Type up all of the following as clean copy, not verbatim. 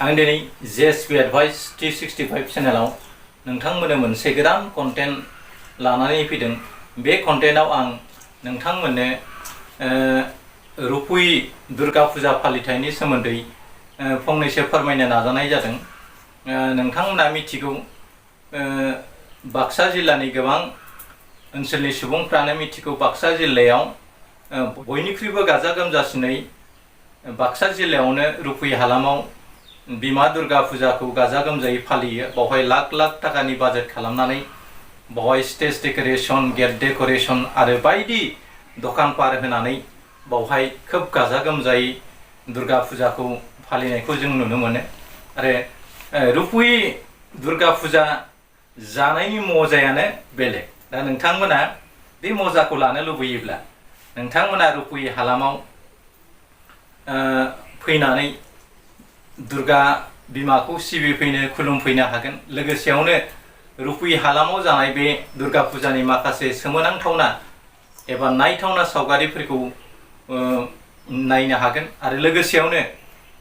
आं दिनै JSP Advice T65 चेनेलाव नोंथांमोननो मोनसे गोदान कन्टेन्ट लानानै फैदों। बे कन्टेन्टआव आं नोंथांमोननो रुपहि दुर्गा फुजा फालिथायनि सोमोन्दै फंनैसो फोरमायनो नाजानाय जादों। नोंथांमोना मिथिगौ, बाक्सा जिल्लानि गोबां ओनसोलनि सुबुंफ्रानो मिथिगौ, बाक्सा जिल्लायाव बयनिख्रुइबो गाजा गोमजासिनै बाक्सा जिल्लायावनो रुपहि हालामाव बिमा दुर्गा फुजाखौ गाजा गोमजायै फालियो। बावहाय लाख लाख थाखानि बाजेट खालामनानै बावहाय स्टेज डेकोरेशन, गेट डेकोरेशन आरो बायदि दखानपार होनानै बावहाय खोब गाजा गोमजायै दुर्गा फुजाखौ फालिनायखौ जों नुनो मोनो। आरो रुपहि दुर्गा फुजा जानायनि मजायानो बेलेग। दा नोंथांमोना बे मजाखौ लानो लुबैयोब्ला नोंथांमोना रुपहि हालामाव फैनानै दुर्गा बिमाखौ सिबिफैनो, खुलुमफैनो हागोन। लोगोसेयावनो रुपहि हालामाव जानाय बे दुर्गा फुजानि माखासे सोमोनांथावना एबा नायथावना सावगारिफोरखौ नायनो हागोन। आरो लोगोसेयावनो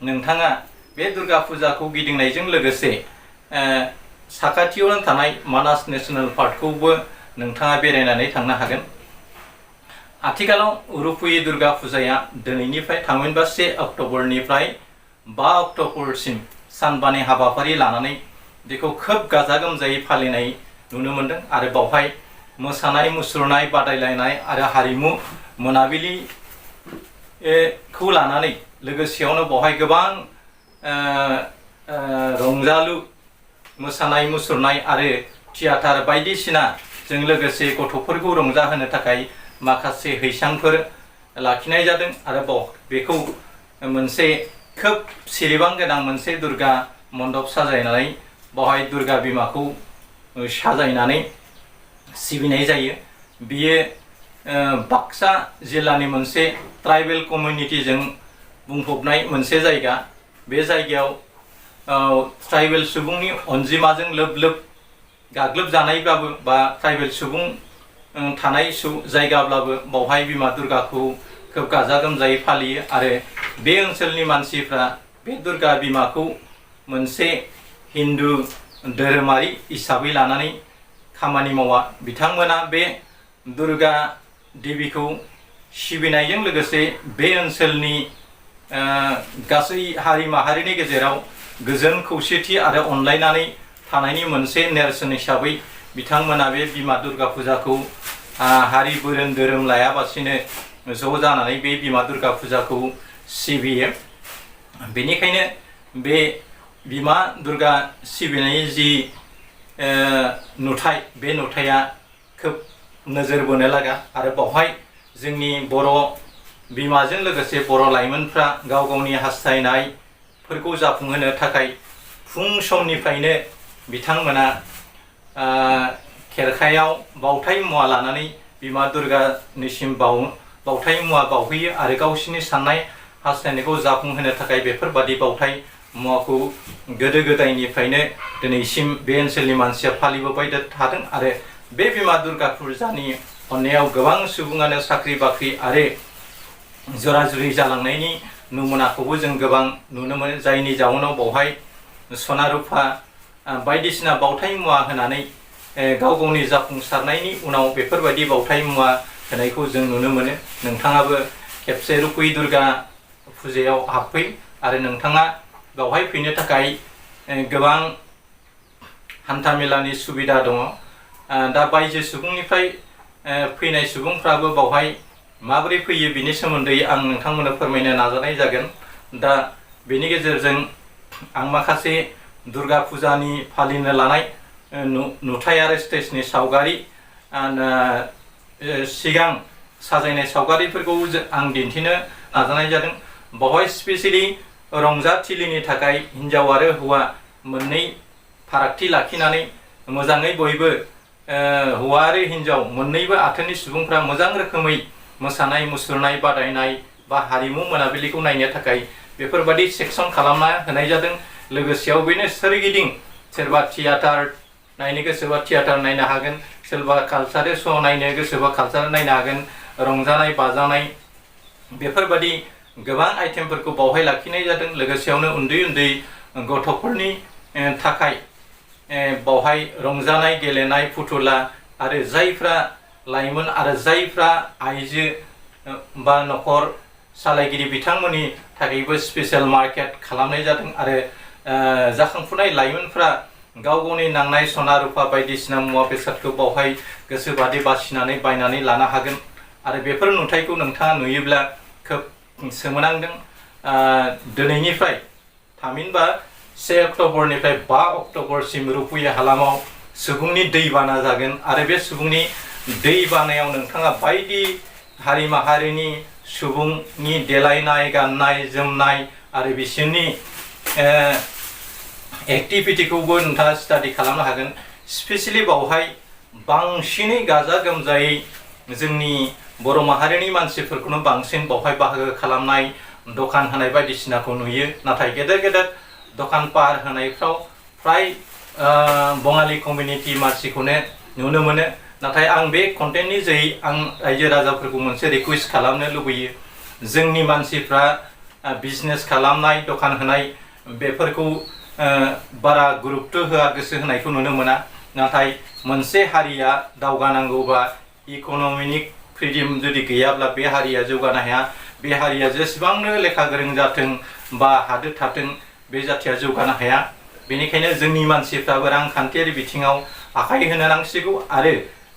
नोंथाङा बे दुर्गा फुजाखौ गिदिंनायजों लोगोसे साखाथियावनो थानाय मानास नेशनेल पार्कखौबो नोंथाङा बेरायनानै थांनो हागोन। आथिखालाव रुपहि दुर्गा फुजाया दिनैनिफ्राय थामहिनबा 1 अक्ट'बरनिफ्राय 5 अक्ट'बरसिम सानबानि हाबाफारि लानानै बेखौ खोब गाजा गोमजायै फालिनाय नुनो मोनदों। आरो बावहाय मोसानाय मुसुरनाय बादायलायनाय आरो हारिमु मोनाबिलिखौ लानानै लोगोसेयावनो बावहाय गोबां रंजालु मोसानाय मुसुरनाय आरो थियाटार बायदिसिनाजों लोगोसे गथ'फोरखौ रंजाहोनो थाखाय माखासे हैसांफोर लाखिनाय जादों। आरो बेखौ मोनसे खोब सिरिबां गोनां मोनसे दुर्गा मण्डप साजायनानै बावहाय दुर्गा बिमाखौ साजायनानै सिबिनाय जायो। बियो बाक्सा जिल्लानि मोनसे ट्राइबेल कमिउनिटिजों बुंफबनाय मोनसे जायगा। बे जायगायाव ट्राइबेल सुबुंनि अनजिमाजों लोब लोब गाग्लोबजानायब्लाबो बा ट्राइबेल सुबुं थानाय जायगाब्लाबो बावहाय बिमा दुर्गाखौ खोब गाजा गोमजायै फालियो। आरो बे ओनसोलनि मानसिफ्रा बे दुर्गा बिमाखौ मोनसे हिन्दु धोरोमारि हिसाबै लानानै खामानि मावा। बिथांमोना बे दुर्गा देबीखौ सिबिनायजों लोगोसे बे ओनसोलनि गासै हारि माहारिनि गेजेराव गोजोन खौसेथि आरो अनलायनानै थानायनि मोनसे नेरसोन हिसाबै बिथांमोना बे बिमा दुर्गा फुजाखौ हारि धोरोम लायाबासिनो ज' जानानै बे बिमा दुर्गा फुजाखौ सिबियो। बेनिखायनो बे बिमा दुर्गा सिबिनायनि जि नुथाय, बे नुथाया खोब नोजोर बोनो लागा। आरो बावहाय जोंनि बर' बिमाजों लोगोसे बर' लाइमोनफ्रा गाव गावनि हास्थायनायफोरखौ जाफुंहोनो थाखाय फुं समनिफ्रायनो बिथांमोना खेरखायाव बावथाय मुवा लानानै बिमा दुर्गानिसिम बावथाय मुवा बावहैयो। आरो गावसिनि साननाय हास्थायनायखौ जाफुंहोनो थाखाय बेफोरबादि बावथाय मुवाखौ गोदो गोदायनिफ्रायनो दिनैसिम बे ओनसोलनि मानसिया फालिबोबाय थादों। आरो बे बिमा दुर्गा फुजानि अननायाव गोबां सुबुङानो साख्रि बाख्रि आरो जरा जुरि जालांनायनि नमुनाखौबो जों गोबां नुनो मोनो। जायनि जाउनाव बावहाय सना रुफा बायदिसिना बावथाय मुवा होनानै गाव गावनि जाफुंसारनायनि उनाव बेफोरबायदि बावथाय मुवा होनायखौ जों नुनो मोनो। नोंथाङाबो खेबसे रुपहि दुर्गा फुजायाव हाबफै। आरो नोंथाङा बेवहाय फैनो थाखाय गोबां हान्थामेलानि सुबिदा दङ। दा बायजो सुबुंनिफ्राय फैनाय सुबुंफ्राबो बावहाय माबोरै फैयो बिनि सोमोन्दै आं नोंथांमोननो फोरमायनो नाजानाय जागोन। दा बेनि गेजेरजों आं माखासे दुर्गा फुजानि फालिनो लानाय नुथाय आरो स्टेजनि सावगारि सिगां साजायनाय सावगारिफोरखौ आं दिन्थिनो नाजानाय जादों। बावहाय स्पेसियेलि रंजाथिलिनि थाखाय हिन्जाव आरो हौवा मोननै फारागथि लाखिनानै मोजाङै बयबो हौवा आरो हिन्जाव मोननैबो आथोननि सुबुंफ्रा मोजां रोखोमै मोसानाय मुसुरनाय बादायनाय बा हारिमु मोनाबिलिखौ नायनो थाखाय बेफोरबादि सेक्सन खालामना होनाय जादों। लोगोसेयाव बेनो सोरगिदिं सोरबा थियाटार नायनो गोसोबा थियाटार नायनो हागोन, सोरबा कालचारेल श' नायनो गोसोबा कालचार नायनो हागोन, रंजानाय बाजानाय बेफोरबादि गोबां आइटेमफोरखौ बावहाय लाखिनाय जादों। लोगोसेयावनो उन्दै उन्दै गथ'फोरनि थाखाय बावहाय रंजानाय गेलेनाय फुथुला आरो जायफ्रा लाइमोन आरो जायफ्रा आइजो बा न'खर सालायगिरि बिथांमोननि थाखायबो स्पेशल मार्केट खालामनाय जादों आरो जाखांफुनाय लाइमोनफ्रा गाव गावनि नांनाय सना रुपा बायदिसिना मुवा बेसादखौ बावहाय गोसोबादि बासिनानै बायनानै लानो हागोन आरो बेफोर नुथायखौ नोंथाङा नुयोब्ला खोब सोमोनांदों। दिनैनिफ्राय थामहिनबा 1 अक्ट'बरनिफ्राय 5 अक्ट'बरसिम रुपुहि हालामाव सुबुंनि दैबाना जागोन आरो बे सुबुंनि दैबानायाव नोंथाङा बायदि हारि माहारिनि सुबुंनि देलायनाय गाननाय जोमनाय आरो बिसोरनि एक्टिभिटिखौबो नोंथाङा स्टाडि खालामनो हागोन। स्पेसियेलि बावहाय बांसिनै गाजा गोमजायै जोंनि बर' माहारिनि मानसिफोरखौनो बांसिन बावहाय बाहागो खालामनाय दखान होनाय बायदिसिनाखौ नुयो। नाथाय गेदेर गेदेर दखान पाहार होनायफ्राव फ्राय बङालि कमिउनिटि मानसिखौनो नुनो मोनो। नाथाय आं बे कन्टेन्टनि जोहै आं रायजो राजाफोरखौ मोनसे रिकुवेस्ट खालामनो लुबैयो, जोंनि मानसिफ्रा बिजनेस खालामनाय दखान होनाय बेफोरखौ बारा गुरुत्व होआ, गोसो होनायखौ नुनो मोना। नाथाय मोनसे हारिया दावगानांगौबा इक'नमिक फ्रिडम जुदि गैयाब्ला बे हारिया जौगानो हाया। बे हारिया जेसेबांनो लेखा गोरों जाथों बा हादोर थाथों बे जाथिया जौगानो हाया। बेनिखायनो जोंनि मानसिफ्राबो रांखान्थियारि बिथिङाव आखाइ होनो नांसिगौ आरो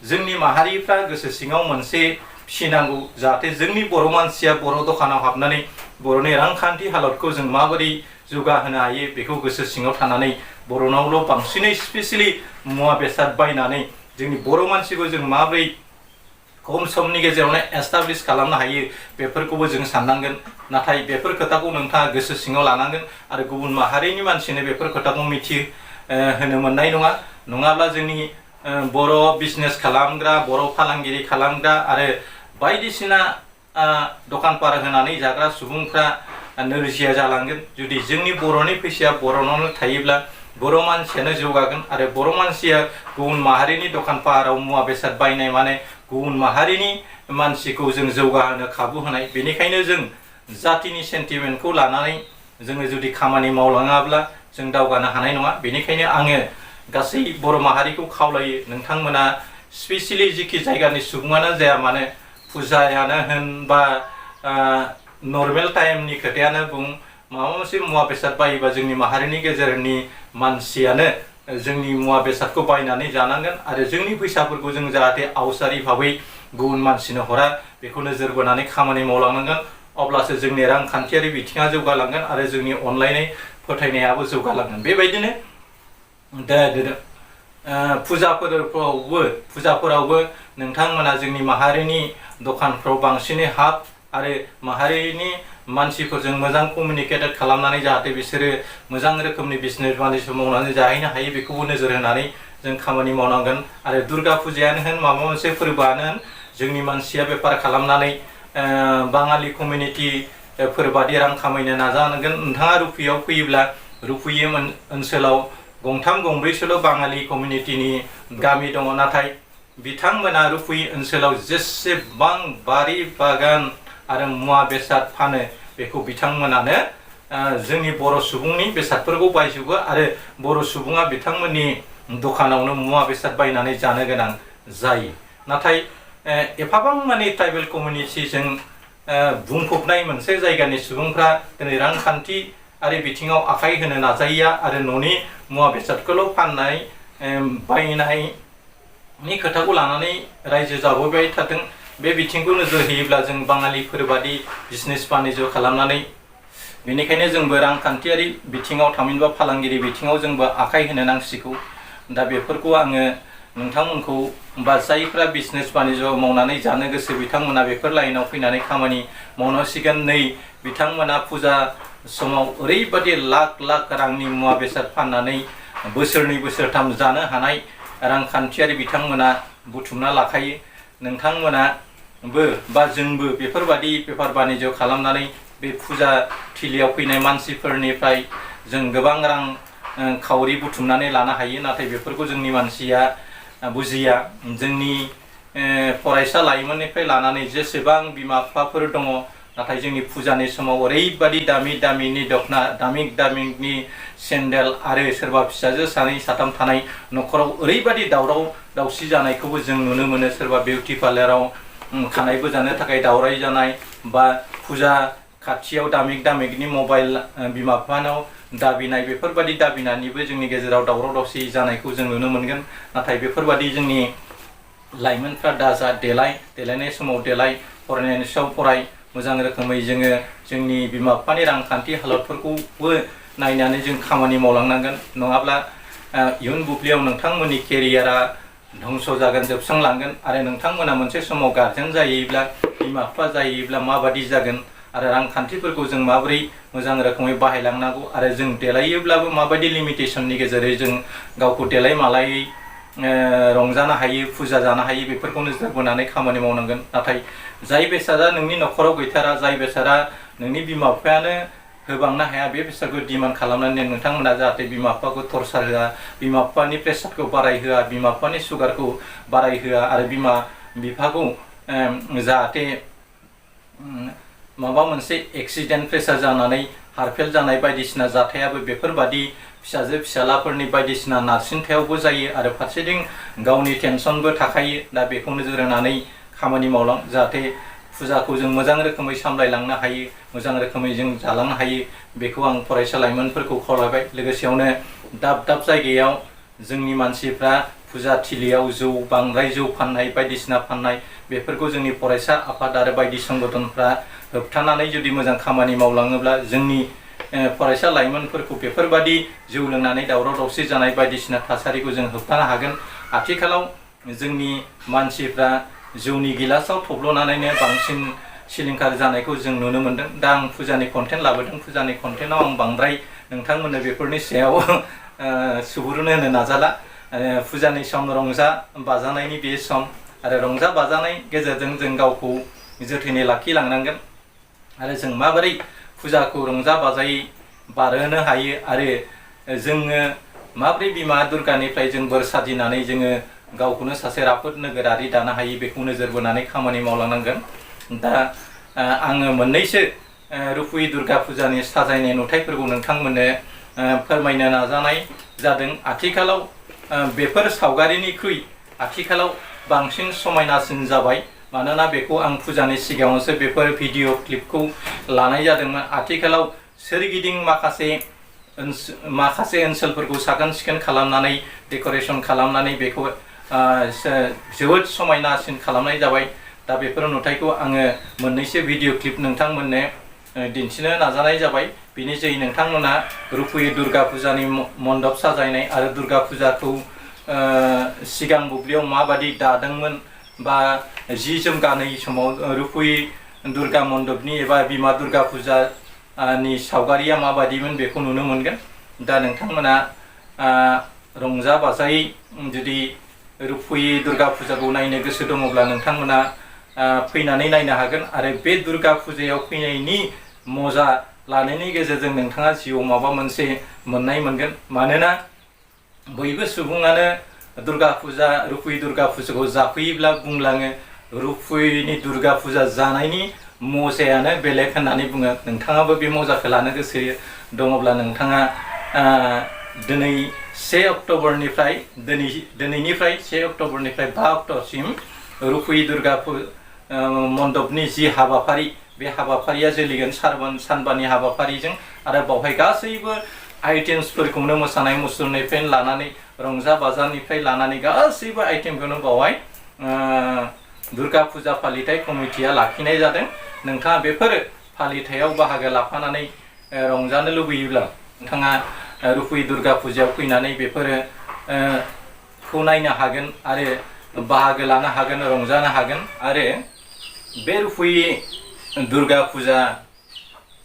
जोंनि माहारिफ्रा गोसो सिङाव मोनसे फिसिनांगौ, जाहाथे जोंनि बर' मानसिया बर' दखानाव हाबनानै बर'नि रांखान्थि हालोदखौ जों माबोरै जौगाहोनो हायो बेखौ गोसो सिङाव थानानै बर'नावल' बांसिनै स्पेसियेलि मुवा बेसाद बायनानै जोंनि बर' मानसिखौ जों माबोरै खम समनि गेजेरावनो एस्टाब्लिश खालामनो हायो बेफोरखौबो जों साननांगोन। नाथाय बेफोर खोथाखौ नोंथाङा गोसो सिङाव लानांगोन आरो गुबुन माहारिनि मानसिनो बेफोर खोथाखौ होनो मोननाय नङा। नङाब्ला जोंनि बर' बिजनेस खालामग्रा, बर' फालांगिरि खालामग्रा आरो बायदिसिना दखान पाहार होनानै जाग्रा सुबुंफ्रा नोरजिया जालांगोन। जुदि जोंनि बर'नि फैसाया बर'नावनो थायोब्ला बर' मानसियानो जौगागोन आरो बर' मानसिया गुबुन माहारिनि दखान पाहाराव मुवा बेसाद बायनाय माने गुबुन माहारिनि मानसिखौ जों जौगाहोनो खाबु होनाय। बेनिखायनो जों जातिनि सेन्टिमेन्टखौ लानानै जोङो जुदि खामानि मावलाङाब्ला जों दावगानो हानाय नङा। बेनिखायनो आङो गासै बर' माहारिखौ खावलायो, नोंथांमोना स्पेसियेलि जिखि जायगानि सुबुङानो जाया मानो, फुजायानो होन बा नर्मेल टाइमनि खोथायानो बुं, माबा मोनसे मुवा बेसाद बायोबा जोंनि माहारिनि गेजेरनि मानसियानो जोंनि मुवा बेसादखौ बायनानै जानांगोन आरो जोंनि फैसाफोरखौ जों जाहाथे आवसारि भाबै गुबुन मानसिनो हरा बेखौ नोजोर बोनानै खामानि मावलांनांगोन। अब्लासो जोंनि रांखान्थियारि बिथिङा जौगालांगोन आरो जोंनि अनलायनाय फोथायनायाबो जौगालांगोन। बेबायदिनो फुजाफोरावबो नोंथांमोना जोंनि माहारिनि दखानफ्राव बांसिनै हाब आरो माहारिनि मानसिफोरजों मोजां कमिउनिकेटेड खालामनानै जाहाथे बिसोरो मोजां रोखोमनि बिजनेस बानिज्य मावनानै जाहैनो हायो बेखौबो नोजोर होनानै जों खामानि मावनांगोन। आरो दुर्गा फुजायानो होन माबा मोनसे फोरबोआनो होन, जोंनि मानसिया बेफार खालामनानै बाङालि कमिउनिटिफोरबादि रां खामायनो नाजानांगोन। नोंथाङा रुपुहियाव फैयोब्ला रुपुहि ओनसोलाव गंथाम गंब्रैसोल' बाङालि कमिउनिटिनि गामि दङ, नाथाय बिथांमोना रुपुहि ओनसोलाव जेसेबां बारि बागान आरो मुवा बेसाद फानो बेखौ बिथांमोनानो जोंनि बर' सुबुंनि बेसादफोरखौ बायजोबो आरो बर' सुबुङा बिथांमोननि दखानावनो मुवा बेसाद बायनानै जानो गोनां जायो। नाथाय एफाबां माने ट्राइबेल कमिउनिटिजों बुंफबनाय मोनसे जायगानि सुबुंफ्रा दिनै रांखान्थियारि बिथिङाव आखाइ होनो नाजायिया आरो न'नि मुवा बेसादखौल' फाननाय बायनायनि खोथाखौ लानानै रायजो जाबोबाय थादों। बे बिथिंखौ नोजोर होयोब्ला जों बाङालिफोरबादि बिजनेस बानिज्य खालामनानै, बेनिखायनो जोंबो रांखान्थियारि बिथिङाव थामहिनबा फालांगिरि बिथिङाव जोंबो आखाइ होनो नांसिगौ। दा बेफोरखौ आङो नोंथांमोनखौ बा जायफ्रा बिजनेस बानिज्य मावनानै जानो गोसो बिथांमोना बेफोर लाइनाव फैनानै खामानि मावनांसिगोन। नै बिथांमोना फुजा समाव ओरैबादि लाख लाख रांनि मुवा बेसाद फाननानै बोसोरनै बोसोरथाम जानो हानाय रांखान्थियारि बिथांमोना बुथुमना लाखायो। नोंथांमोनाबो बा जोंबो बेफोरबादि बेफार बानिज्य खालामनानै बे फुजा थिलियाव फैनाय मानसिफोरनिफ्राय जों गोबां रां खावरि बुथुमनानै लानो हायो। नाथाय बेफोरखौ जोंनि मानसिया बुजिया। जोंनि फरायसा लाइमोननिफ्राय लानानै जेसेबां बिमा बिफाफोर दङ नाथाय जोंनि फुजानि समाव ओरैबादि दामि दामिनि दखना दामिनि सेन्देल आरो सोरबा फिसाजो सानै साथाम थानाय न'खराव ओरैबादि दावराव दावसि जानायखौबो जों नुनो मोनो। सोरबा बिउटि पार्लाराव खानाय बोजानो थाखाय दावराय जानाय बा फुजा खाथियाव दामिकनि मबाइल बिमा बिफानाव दाबिनाय बेफोरबादि दाबिनानैबो जोंनि गेजेराव दावराव दावसि जानायखौ जों नुनो मोनगोन। नाथाय बेफोरबादि जोंनि लाइमोनफ्रा दाजा देलायनाय समाव देलाय फरायनायनि सायाव फराय मोजां रोखोमै जोङो जोंनि बिमा बिफानि रांखान्थि हालोदफोरखौबो नायनानै जों खामानि मावलांनांगोन। नङाब्ला इयुन बुब्लियाव नोंथांमोननि केरियारा धंस जागोन, जोबस्रांलांगोन आरो नोंथांमोना मोनसे समाव गारजेन जायोब्ला बिमा बिफा जायोब्ला माबादि जागोन आरो रांखान्थिफोरखौ जों माबोरै मोजां रोखोमै बाहायलांनांगौ आरो जों देलायोब्लाबो माबायदि लिमिटेसननि गेजेरजों जों गावखौ देलाय मालायै रंजानो हायो, फुजा जानो हायो, बेफोरखौ नोजोर बोनानै खामानि मावनांगोन। नाथाय जाय बेसादा नोंनि न'खराव गैथारा, जाय बेसादा नोंनि बिमा बिफायानो होबांनो हाया, बे बेसादखौ डिमान्ड खालामनानै नोंथांमोना जाहाथे बिमा बिफाखौ टर्चार होआ, बिमा बिफानि प्रेसारखौ बारायहोआ, बिमा बिफानि सुगारखौ बारायहोआ आरो बिमा बिफाखौ जाहाथे माबा मोनसे एक्सिडेन्ट प्रेसार जानानै हार्टफेल जानाय बायदिसिना जाथायाबो बेफोरबादि फिसाजो फिसालाफोरनि बायदिसिना नारसिनथायावबो जायो आरो फारसेथिं गावनि टेनसनबो थाखायो। दा बेखौ नोजोर होनानै खामानि मावलां, जाहाथे फुजाखौ जों मोजां रोखोमै सामलायलांनो हायो, मोजां रोखोमै जों जालांनो हायो, बेखौ आं फरायसा लाइमोनफोरखौ खावलायबाय। लोगोसेयावनो दाब दाब जायगायाव जोंनि मानसिफ्रा फुजा थिलियाव बांद्राय जौ फाननाय बायदिसिना फाननाय बेफोरखौ जोंनि फरायसा आफाद आरो बायदि संगठनफ्रा होबथानानै जुदि मोजां खामानि मावलाङोब्ला जोंनि फरायसा लाइमोनफोरखौ बेफोरबादि जौ लोंनानै दावराव दावसि जानाय बायदिसिना थासारिखौ जों होबथानो हागोन। आथिखालाव जोंनि मानसिफ्रा जौनि गिलासाव थब्ल'नानैनो बांसिन सिलिंखार जानायखौ जों नुनो मोनदों। दा आं फुजानि कन्टेन्ट लाबोदों, फुजानि कन्टेन्टआव आं बांद्राय नोंथांमोननो बेफोरनि सायाव सुबुरुन होनो नाजाला। फुजानि सम, रंजा बाजानायनि बे सम आरो रंजा बाजानाय गेजेरजों जों गावखौ जोथोनै लाखिलांनांगोन आरो जों माबोरै फुजाखौ रंजा बाजायै बारहोनो हायो आरो जोङो माबोरै बिमा दुर्गानिफ्राय जों बोर सारजिनानै जोङो गावखौनो सासे राफोद नोगोरारि दानो हायो, बेखौ नोजोर बोनानै खामानि मावलांनांगोन। दा आङो मोननैसो रुपुहि दुर्गा फुजानि साजायनाय नुथायफोरखौ नोंथांमोननो फोरमायनो नाजानाय जादों। आथिखालाव बेफोर सावगारिनिख्रुइ आथिखालाव बांसिन समायनासिन जाबाय, मानोना बेखौ आं फुजानि सिगाङावसो बेफोर भिडिअ क्लिपखौ लानाय जादोंमोन। आथिखालाव सोरगिदिं माखासे ओनसोलफोरखौ साखोन सिखोन खालामनानै डेक'रेसन खालामनानै बेखौ जोबोद समायनासिन खालामनाय जाबाय। दा बेफोर नुथायखौ आङो मोननैसो भिडिअ क्लिप नोंथांमोननो दिन्थिनो नाजानाय जाबाय। बिनि जोहै नोंथांमोना रुपुहि दुर्गा फुजानि मण्डप साजायनाय आरो दुर्गा फुजाखौ सिगां बुब्लियाव माबादि दादोंमोन बा जि जोम गानै समाव रुपुहि दुर्गा मण्डपनि एबा बिमा दुर्गा फुजानि सावगारिया माबादिमोन बेखौ नुनो मोनगोन। दा नोंथांमोना रंजा बाजायै जुदि रुपुहि दुर्गा फुजाखौ नायनो गोसो दङब्ला नोंथांमोना फैनानै नायनो हागोन आरो बे दुर्गा फुजायाव फैनायनि मजा लानायनि गेजेरजों नोंथाङा जिउआव माबा मोनसे मोननाय मोनगोन। मानोना बयबो सुबुङानो रुपुहि दुर्गा फुजाखौ जाफैयोब्ला बुंलाङो रुपुहिनि दुर्गा फुजा जानायनि मजायानो बेलेग होननानै बुङो। नोंथाङाबो बे मजाखौ लानो गोसो दङब्ला नोंथाङा दिनै 1 अक्ट'बरनिफ्राय 5 अक्ट'सिम रुपुहि दुर्गा मण्डपनि जि हाबाफारि, बे हाबाफारिया सोलिगोन सानबानि हाबाफारिजों आरो बावहाय गासैबो आइटेम्सफोरखौनो मोसानाय मुसुरनायनिफ्राय लानानै रंजा बाजानिफ्राय लानानै गासैबो आइटेमखौनो बावहाय दुर्गा फुजा फालिथाय कमिटिया लाखिनाय जादों। नोंथाङा बेफोर फालिथायाव बाहागो लाफानानै रंजानो लुबैयोब्ला नोंथाङा रुपुहि दुर्गा फुजायाव फैनानै बेफोरखौ नायनो हागोन आरो बाहागो लानो हागोन, रंजानो हागोन। आरो बे रुपुहि दुर्गा फुजा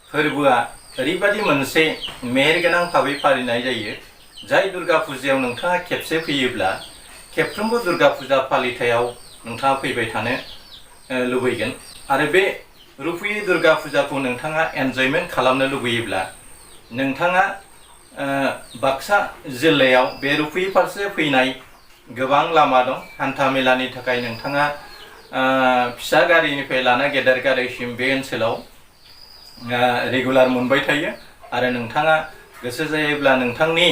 फोरबोआ ओरैबादि मोनसे मेहेरगोनां भाबै फालिनाय जायो, जाय दुर्गा फुजायाव नोंथाङा खेबसे फैयोब्ला खेबफ्रोमबो दुर्गा फुजा फालिथायाव नोंथाङा फैबाय थानो लुबैगोन। आरो बे रुपुहि दुर्गा फुजाखौ नोंथाङा एन्जयमेन्ट खालामनो लुबैयोब्ला नोंथाङा बाक्सा जिल्लायाव बे रुपुहि फारसे फैनाय गोबां लामा दं। हान्था मेलानि थाखाय नोंथाङा फिसा गारिनिफ्राय लाना गेदेर गारिसिम बे ओनसोलाव रेगुलार मोनबाय थायो आरो नोंथाङा गोसो जायोब्ला नोंथांनि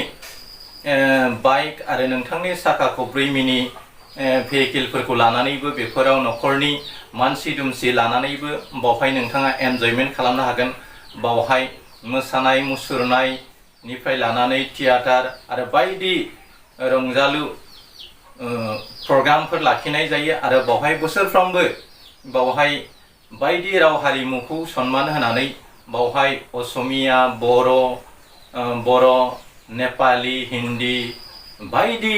बाइक आरो नोंथांनि साखा खब्रै मिनि भेहिकेलफोरखौ लानानैबो बेफोराव न'खरनि मानसि दुमसि लानानैबो बावहाय नोंथाङा एन्जयमेन्ट खालामनो हागोन। बावहाय मोसानाय मुसुरनायनिफ्राय लानानै थियाटार आरो बायदि रंजालु प्रग्रामफोर लाखिनाय जायो आरो बावहाय बोसोरफ्रोमबो बावहाय बायदि राव हारिमुखौ सन्मान होनानै बावहाय असमिया, बर', नेपाली, हिन्दी बायदि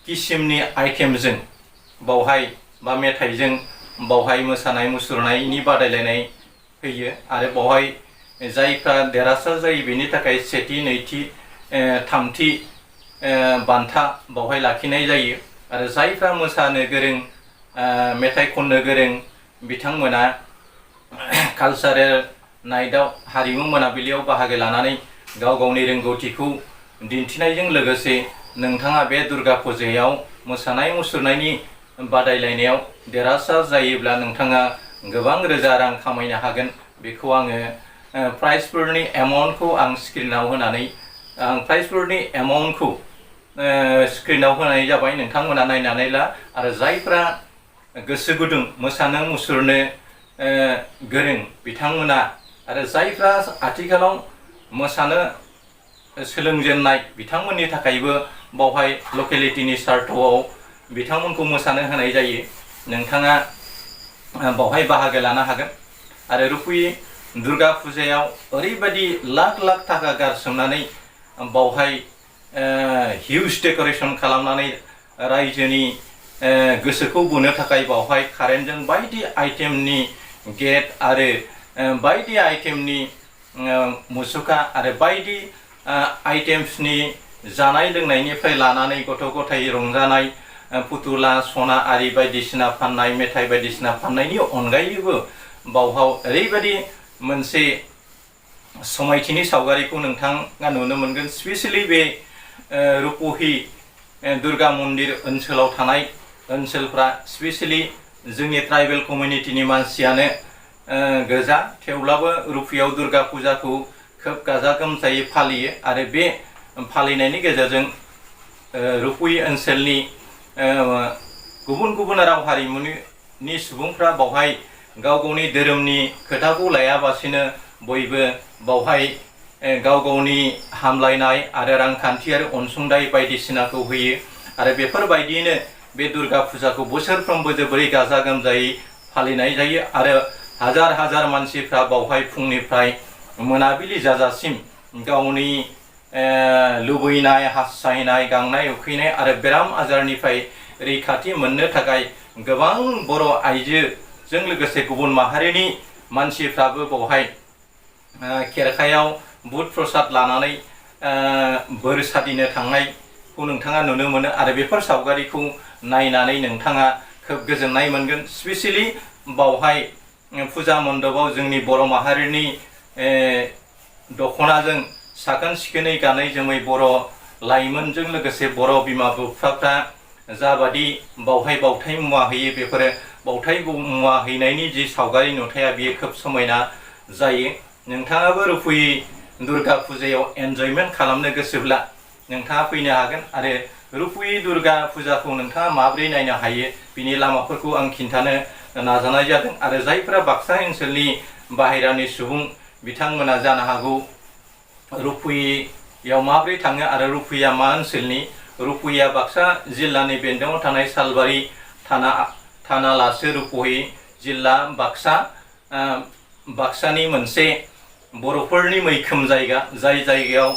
किसिमनि आइटेमजों बावहाय बा मेथाइजों बावहाय मोसानाय मुसुरनायनि बादायलायनाय होयो आरो बावहाय जायफ्रा देरहासार जायो बेनि थाखाय सेथि, नैथि, थामथि बान्था बावहाय लाखिनाय जायो आरो जायफ्रा मोसानो गोरों, मेथाइ खननो गोरों बिथांमोना कालचारेल नाइटआव हारिमु मोनाबिलियाव बाहागो लानानै गाव गावनि रोंगौथिखौ दिन्थिनायजों लोगोसे नोंथाङा बे दुर्गा फुजायाव मोसानाय मुसुरनायनि बादायलायनायाव देरहासार जायोब्ला नोंथाङा गोबां रोजा रां खामायनो हागोन। बेखौ आङो प्राइजफोरनि एमाउन्टखौ आं स्क्रिनाव होनानै प्राइजफोरनि एमाउन्टखौ स्क्रिनाव होनाय जाबाय। नोंथांमोना नायनानै ला आरो जायफ्रा गोसो गुदुं मोसानो मुसुरनो गोरों बिथांमोना आरो जायफ्रा आथिखालाव मोसानो सोलोंजेननाय बिथांमोननि थाखायबो बावहाय लकेलिटिनि सार्थआव बिथांमोनखौ मोसानो होनाय जायो। नोंथाङा बावहाय बाहागो लानो हागोन आरो रुपहि दुर्गा फुजायाव ओरैबायदि लाख लाख थाखा गारसोमनानै बावहाय हिउज डेक'रेसन खालामनानै रायजोनि गोसोखौ बोनो थाखाय बावहाय कारेन्टजों बायदि आइटेमनि गेट आरो बायदि आइटेमनि मुसुखा आरो बायदि आइटेम्सनि जानाय लोंनायनिफ्राय लानानै गथ' गथाय रंजानाय फुथुला सना आरि बायदिसिना फाननाय मेथाइ बायदिसिना फाननायनि अनगायैबो बावहाय ओरैबायदि मोनसे समायथिनि सावगारिखौ नोंथाङा नुनो मोनगोन। स्पेसियेलि बे रुपहि दुर्गा मन्दिर ओनसोलाव थानाय ओनसोलफ्रा स्पेसियेलि जोंनि ट्राइबेल कमिउनिटिनि मानसियानो गोजा, थेवब्लाबो रुपहियाव दुर्गा फुजाखौ खोब गाजा गोमजायै फालियो आरो बे फालिनायनि गेजेरजों रुपहि ओनसोलनि गुबुन गुबुन राव हारिमुनि सुबुंफ्रा बावहाय गाव गावनि धोरोमनि खोथाखौ लायाबासिनो बयबो बावहाय गाव गावनि हामलायनाय आरो रांखान्थियारि अनसुंथाइ बायदिसिनाखौ होयो आरो बेफोरबायदियैनो बे दुर्गा फुजाखौ बोसोरफ्रोमबो जोबोरै गाजा गोमजायै फालिनाय जायो आरो हाजार हाजार मानसिफ्रा बावहाय फुंनिफ्राय मोनाबिलि जाजासिम गावनि लुबैनाय, हास्थायनाय, गांनाय उखैनाय आरो बेराम आजारनिफ्राय रैखाथि मोननो थाखाय गोबां बर' आइजोजों लोगोसे गुबुन माहारिनि मानसिफ्राबो बावहाय खेरखायाव बुट प्रसाद लानानै बोर सादिनो थांनायखौ नोंथाङा नुनो मोनो आरो बेफोर सावगारिखौ नायनानै नोंथाङा खोब गोजोननाय मोनगोन। स्पेसियेलि बावहाय फुजा मण्डपाव जोंनि बर' माहारिनि दख'नाजों साखोन सिखोनै गानै जोमै बर' लाइमोनजों लोगोसे बर' बिमा बिफाफ्रा जाबादि बावहाय बावथाय मुवा होयो बेफोरो बावथाय मुवा हैनायनि जि सावगारि नुथाया बियो खोब समायना जायो। नोंथाङाबो रुपहि दुर्गा फुजायाव एन्जयमेन्ट खालामनो गोसोब्ला नोंथाङा फैनो हागोन आरो रुपहि दुर्गा फुजाखौ नोंथाङा माबोरै नायनो हायो बिनि लामाफोरखौ आं खिन्थानो नाजानाय जादों आरो जायफोरा बाक्सा ओनसोलनि बाहेरानि सुबुं बिथांमोना जानो हागौ रुपहियाव माबोरै थाङो आरो रुपहिया मा ओनसोलनि। रुपहिया बाक्सा जिल्लानि बेन्दोङाव थानाय सालबारि थानालासो रुपहि जिल्ला बाक्सानि मोनसे बर'फोरनि मैखोम जायगा, जाय जायगायाव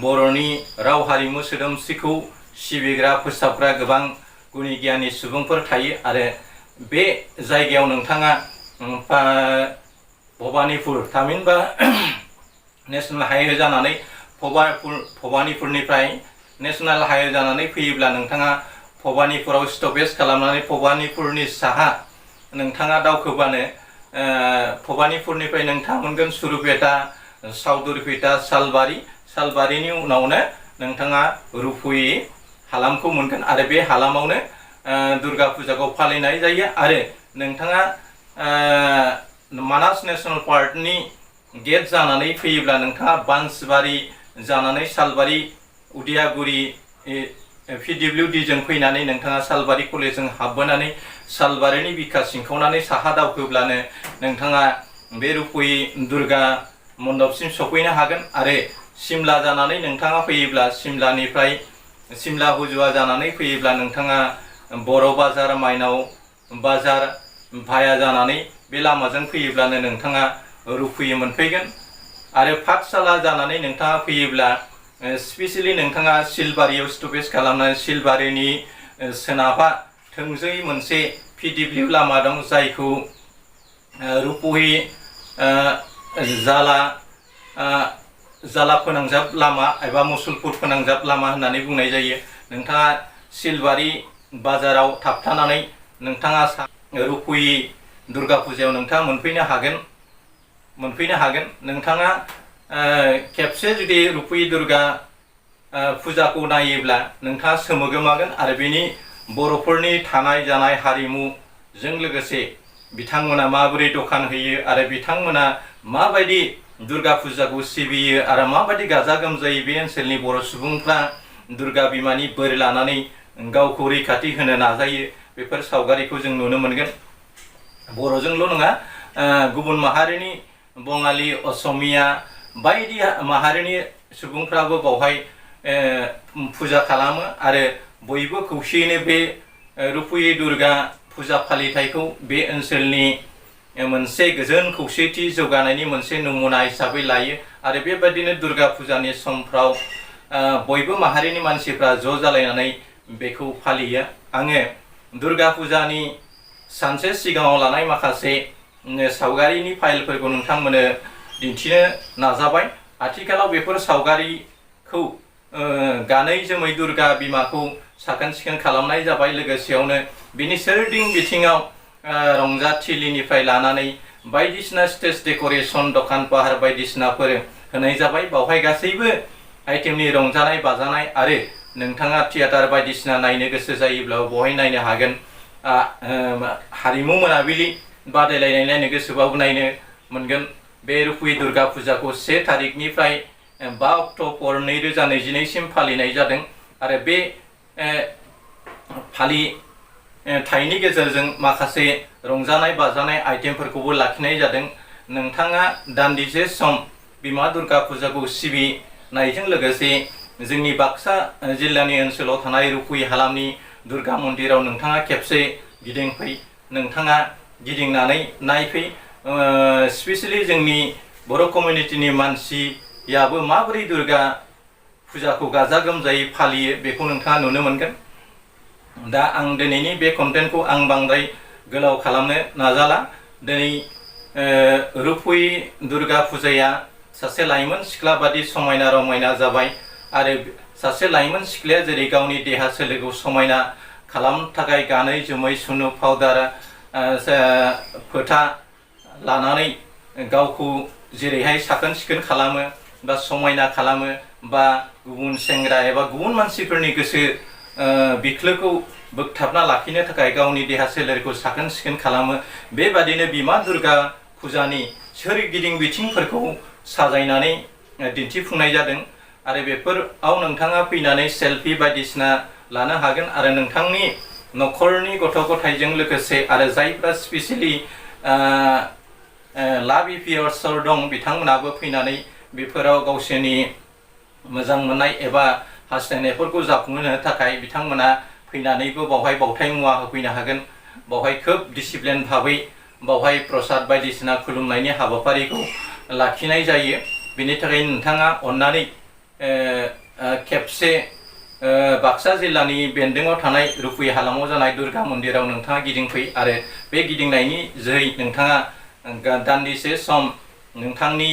बर'नि राव हारिमु सोदोमस्रिखौ सिबिग्रा फोसाबग्रा गोबां गुनि गियानि सुबुंफोर थायो आरो बे जायगायाव नोंथाङा भबानिपुर थामहिनबा नेसनेल हाइवे जानानै भबानिपुरनिफ्राय नेसनेल हाइवे जानानै फैयोब्ला नोंथाङा भबानिपुराव स्टपेज खालामनानै भबानिपुरनि साहा नोंथाङा दावखोबानो भबानिपुरनिफ्राय नोंथाङा मोनगोन सुरुपेटा, साउदुरपेटा, सालबारिनि उनावनो नोंथाङा रुपहि हालामखौ मोनगोन आरो बे हालामावनो दुर्गा फुजाखौ फालिनाय जायो आरो नोंथाङा मानास नेसनेल पार्कनि गेट जानानै फैयोब्ला नोंथाङा बान्सबारि जानानै सालबारि उदियागुरि PWD जों फैनानै नोंथाङा सालबारि कलेजजों हाबबोनानै सालबारिनि बिखा सिंखावनानै साहा दावखोब्लानो नोंथाङा बे रुपहि दुर्गा मण्डपसिम सफैनो हागोन। आरो सिमला जानानै नोंथाङा फैयोब्ला सिमलानिफ्राय सिमला हुजुवा जानानै फैयोब्ला नोंथाङा बर' बाजार माइनाव बाजार भाया जानानै बे लामाजों फैयोब्लानो नोंथाङा रुपहि मोनफैगोन। आरो पाठशाला जानानै नोंथाङा फैयोब्ला स्पेसियेलि नोंथाङा सिलबारियाव स्टपेज खालामनानै सिलबारिनि सोनाबहा थोंजोङै मोनसे PW लामा दं जायखौ रुपहि जाला फोनांजाब लामा एबा मुसलपुर फोनांजाब लामा होननानै बुंनाय जायो। नोंथाङा सिलबारि बाजाराव थाबथानानै नोंथाङा रुपहि दुर्गा फुजायाव नोंथाङा मोनफैनो हागोन। नोंथाङा खेबसे जुदि रुपहि दुर्गा फुजाखौ नायोब्ला नोंथाङा सोमोगोमागोन। आरो बेनि बर'फोरनि थानाय जानाय हारिमुजों लोगोसे बिथांमोना माबोरै दखान होयो आरो बिथांमोना माबायदि दुर्गा फुजाखौ सिबियो आरो माबायदि गाजा गोमजायै बे ओनसोलनि बर' सुबुंफ्रा दुर्गा बिमानि बोर लानानै गावखौ रैखाथि होनो नाजायो, बेफोर सावगारिखौ जों नुनो मोनगोन। बर'जोंल' नङा, गुबुन माहारिनि बङालि, असमिया बायदि माहारिनि सुबुंफ्राबो बावहाय फुजा खालामो आरो बयबो खौसेयैनो बे रुपहि दुर्गा फुजा फालिथायखौ बे ओनसोलनि मोनसे गोजोन खौसेथि जौगानायनि मोनसे नमुना हिसाबै लायो। आरो बेबायदिनो दुर्गा फुजानि समफ्राव बयबो माहारिनि मानसिफ्रा ज' जालायनानै बेखौ फालियो। आङो दुर्गा फुजानि सानसे सिगाङाव लानाय माखासे सावगारिनि फाइलफोरखौ नोंथांमोननो दिन्थिनो नाजाबाय। आथिखालाव बेफोर सावगारिखौ गानै जोमै दुर्गा बिमाखौ साखोन सिखोन खालामनाय जाबाय। लोगोसेयावनो बिनि सोरगिदिं बिथिङाव रंजाथिलिनिफ्राय लानानै बायदिसिना स्टेज डेक'रेसन, दखान पाहार बायदिसिनाफोर होनाय जाबाय। बावहाय गासैबो आइटेमनि रंजानाय बाजानाय आरो नोंथाङा थियेटार बायदिसिना नायनो गोसो जायोब्ला बहाय नायनो हागोन। हारिमु मोनाबिलि बादायलायनाय नायनो गोसोबाबो नायनो मोनगोन। बे रुपहि दुर्गा फुजाखौ 1 तारिखनिफ्राय 5 अक्ट'बर 2022सिम फालिनाय जादों। आरो बे फालिथायनि गेजेरजों माखासे रंजानाय बाजानाय आइटेमफोरखौबो लाखिनाय जादों। नोंथाङा दान्दिसे सम बिमा दुर्गा फुजाखौ सिबिनायजों लोगोसे जोंनि बाक्सा जिल्लानि ओनसोलाव थानाय रुपहि हालामनि दुर्गा मन्दिराव नोंथाङा खेबसे गिदिंफै, नोंथाङा गिदिंनानै नायफै। स्पेसियेलि जोंनि बर' कमिउनिटिनि मानसियाबो माबोरै दुर्गा फुजाखौ गाजा गोमजायै फालियो बेखौ नोंथाङा नुनो मोनगोन। दा आं दिनैनि बे कन्टेन्टखौ आं बांद्राय गोलाव खालामनो नाजाला। दिनै रुपहि दुर्गा फुजाया सासे लाइमोन सिख्ला बादि समायना रमायना जाबाय। आरो सासे लाइमोन सिख्लाया जेरै गावनि देहा सोलेरखौ समायना खालामनो थाखाय गानै जोमै सुनु पाउदार फोथा लानानै गावखौ जेरैहाय साखोन सिखोन खालामो बा समायना खालामो, बा गुबुन सेंग्रा एबा गुबुन मानसिफोरनि गोसो बिख्लोखौ बोगथाबना लाखिनो थाखाय गावनि देहा सोलेरखौ साखोन सिखोन खालामो, बेबादिनो बिमा दुर्गा फुजानि सोरगिदिं बिथिंफोरखौ साजायनानै दिन्थिफुंनाय जादों। आरो बेफोराव नोंथाङा फैनानै सेल्फि बायदिसिना लानो हागोन। आरो नोंथांनि न'खरनि गथ' गथायजों लोगोसे आरो जायफ्रा स्पेसियेलि लाभ एफेयार्सफोर दं बिथांमोनाबो फैनानै बेफोराव गावसोरनि मोजां मोननाय एबा हास्थायनायफोरखौ जाफुंहोनो थाखाय बिथांमोना फैनानैबो बावहाय बावथाय मुवा होफैनो हागोन। बावहाय खोब डिसिप्लिन भाबै बावहाय प्रसाद बायदिसिना खुलुमनायनि हाबाफारिखौ लाखिनाय जायो। बेनि थाखाय नोंथाङा अननानै खेबसे बाक्सा जिल्लानि बेन्दोङाव थानाय रुपहि हालामाव जानाय दुर्गा मन्दिराव नोंथाङा गिदिंफै। आरो बे गिदिंनायनि जोहै नोंथाङा दान्दिसे सम नोंथांनि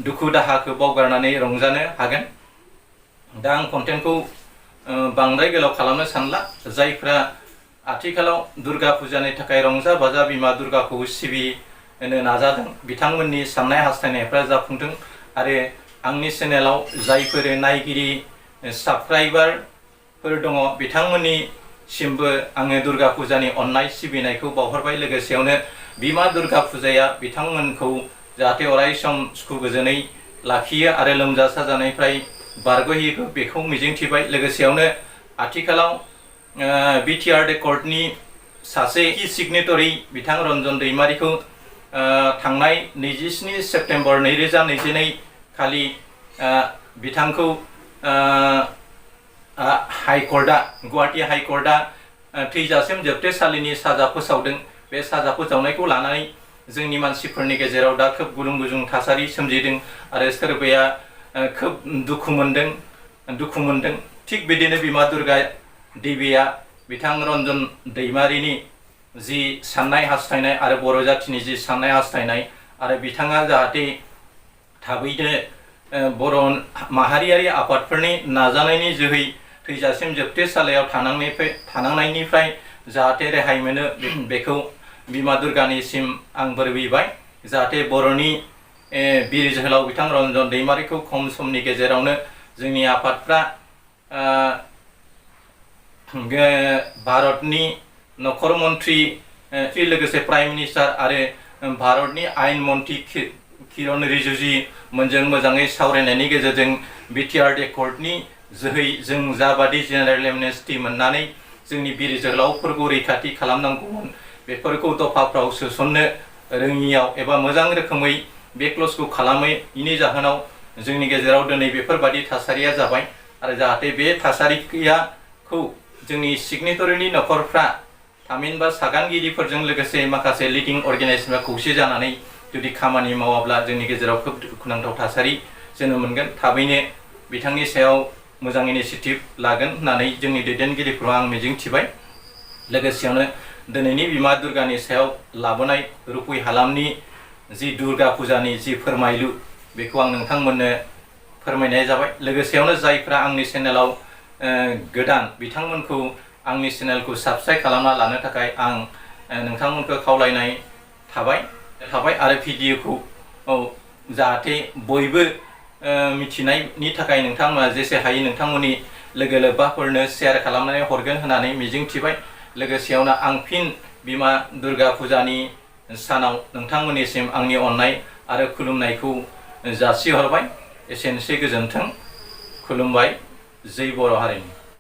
दुखु दाहाखौ बावगारनानै रंजानो हागोन। दा आं कन्टेन्टखौ बांद्राय गोलाव खालामनो सानला। जायफ्रा आथिखालाव दुर्गा फुजानि थाखाय रंजा बाजा बिमा दुर्गाखौ सिबिनो नाजादों बिथांमोननि साननाय हास्थायनायफ्रा जाफुंथों। आरो आंनि चेनेलाव जायफोर नायगिरि साबस्क्राइबारफोर दङ बिथांमोननिसिमबो आङो दुर्गा फुजानि अननाय सिबिनायखौ बावहरबाय। लोगोसेयावनो बिमा दुर्गा फुजाया बिथांमोनखौ जाहाथे अराय सम सुखु गोजोनै लाखियो आरो लोमजा साजानायनिफ्राय बारग'होयो बेखौ मिजिंथिबाय। लोगोसेयावनो आथिखालाव बिटिआर कर्टनि सासे सिगनेटरि बिथां रन्जन दैमारिखौ थांनाय 27 सेप्तेम्बर 2022 खालि बिथांखौ हाइकर्टआ गुवाहाटी हाइकर्टआ थैजासिम जोबथेसालिनि साजा फोसावदों। बे साजा फोसावनायखौ लानानै जोंनि मानसिफोरनि गेजेराव दा खोब गुलुं गुजुं थासारि सोमजिदों आरो सोरबाया खोब दुखु मोनदों। थिग बिदिनो बिमा दुर्गा देबिया बिथां रन्जन दैमारिनि जि साननाय हास्थायनाय आरो बर' जाथिनि जि साननाय हास्थायनाय आरो बिथाङा जाहाथे थाबैनो बर' माहारियारि आफादफोरनि नाजानायनि जोहै थैजासिम जोबथेसालियाव थानांनायनिफ्राय जाहाथे रेहाय मोनो बेखौ बिमा दुर्गानिसिम आं बोर बिबाय। जाहाथे बर'नि बिर जोहोलाव बिथां रन्जन दैमारिखौ खम समनि गेजेरावनो जोंनि आफादफ्रा भारतनि नखर मन्त्रि लोगोसे प्राइम मिनिस्टार आरो भारतनि आयेन मन्त्रि किरण रिजिजु मोनजों मोजाङै सावरायनायनि गेजेरजों बिटिआर कर्टनि जोहै जों जाबादि जेनेरेल एमनेस्टि मोननानै जोंनि बिर जोहोलावफोरखौ रैखाथि खालामनांगौमोन बेफोरखौ दफाफ्राव सोसननो रोङियाव एबा मोजां रोखोमै बे क्लजखौ खालामैनि जाहोनाव जोंनि गेजेराव दिनै बेफोरबादि थासारिया जाबाय। आरो जाहाथे बे थासारिखौ जोंनि सिगनेटरिनि नखरफ्रा थामहिनबा सागानगिरिफोरजों लोगोसे माखासे लिडिं अर्गेनाइजेसनफ्रा खौसे जानानै जुदि खामानि मावाब्ला जोंनि गेजेराव खोब दुखुनांथाव थासारि जोनोम मोनगोन। थाबैनो बिथांनि सायाव मोजां इनिसिएटिभ लागोन होननानै जोंनि दैदेनगिरिफोरखौ आं मिजिंथिबाय। लोगोसेयावनो दिनैनि बिमा दुर्गानि सायाव लाबोनाय रुपहि हालामनि जि दुर्गा फुजानि जि फोरमायलु बेखौ आं नोंथांमोननो फोरमायनाय जाबाय। लोगोसेयावनो जायफ्रा आंनि चेनेलाव गोदान बिथांमोनखौ आंनि चेनेलखौ साबस्क्राइब खालामना लानो थाखाय आं नोंथांमोनखौ खावलायनाय थाबाय आरो भिडिअखौ जाहाथे बयबो मिथिनायनि थाखाय नोंथांमोना जेसे हायो नोंथांमोननि लोगो लोब्बाफोरनो शेयार खालामनानै हरगोन होननानै मिजिंथिबाय। लोगोसेयावनो आं फिन बिमा दुर्गा फुजानि सानाव नोंथांमोननिसिम आंनि अननाय आरो खुलुमनायखौ जासिहरबाय। एसेनोसै, गोजोन्थों, खुलुमबाय, जै बर' हारिनि।